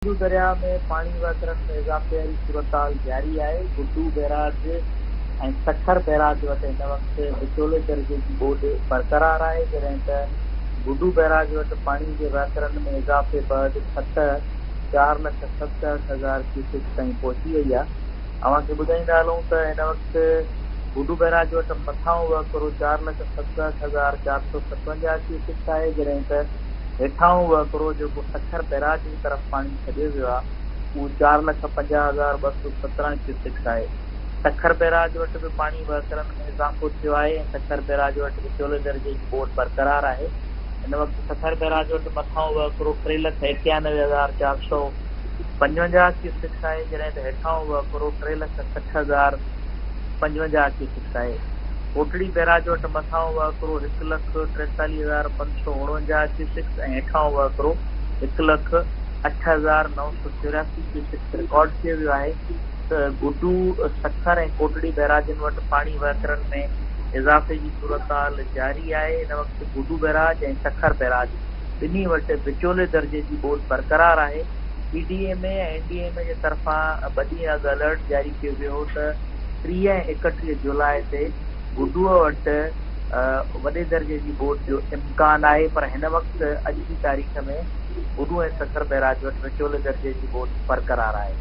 سنڌو درياء ۾ پاڻي وهڪرن ۾ اضافي واري صورتحال جاري آهي، گڊو بئراج ۽ سکر بئراج وٽ هن وقت وچولي درجي جي ٻوڏ برقرار آهي، جڏهن ته گڊو بئراج وٽ پاڻي جي وهڪرن ۾ اضافي بعد سطح 4,67,000 ڪيوسڪس تائين پهچي وئي آهي. اوهان کي ٻڌائيندا هلون ته هن وقت گڊو بئراج وٽ مٿانهون وهڪرو 4,67,457 ڪيوسڪس آهي، جڏهن ته هيٺاهون وهڪرو جيڪو سکر بئراج جي طرف پاڻي ڇڏيو ويو آهي، اهو 4,50,217 ڪيوسڪس آهي. سکر بئراج وٽ به پاڻي وهڪرن ۾ اضافو ٿيو آهي ۽ سکر بئراج وٽ وچولي درجي جي ٻوڏ برقرار آهي. هن وقت سکر بئراج وٽ مٿانهون وهڪرو 3,91,455 ڪيوسڪس آهي، جڏهن ته هيٺاهون وهڪرو 3,60,055 ڪيوسڪس آهي. ڪوٽڙي بئراج وٽ مٿانهون وهڪرو 1,43,549 ڪيوسڪس ۽ هيٺانهون وهڪرو 1,08,984 ڪيوسڪس رڪارڊ ڪيو ويو آهي ته گڊو، سکر ۽ ڪوٽڙي بئراجن وٽ پاڻي وهڪرن ۾ اضافي جي صورتحال جاري آهي. هن وقت گڊو بئراج ۽ سکر بئراج ٻنهي وٽ وچولي درجي جي ٻوڏ برقرار آهي. P D M A ۽ N D M A جي طرفان ٻه ڏينهن اڳ الرٽ جاري ڪيو ويو هو ته 30 ۽ 31 جولاء تي گڊوء وٽ وڏي درجي جي ٻوڏ جو امڪان آهي پر هن وقت اڄ جي تاريخ ۾ گڊو ۽ سکر بئراج وٽ وچولي درجي جي ٻوڏ برقرار آهي.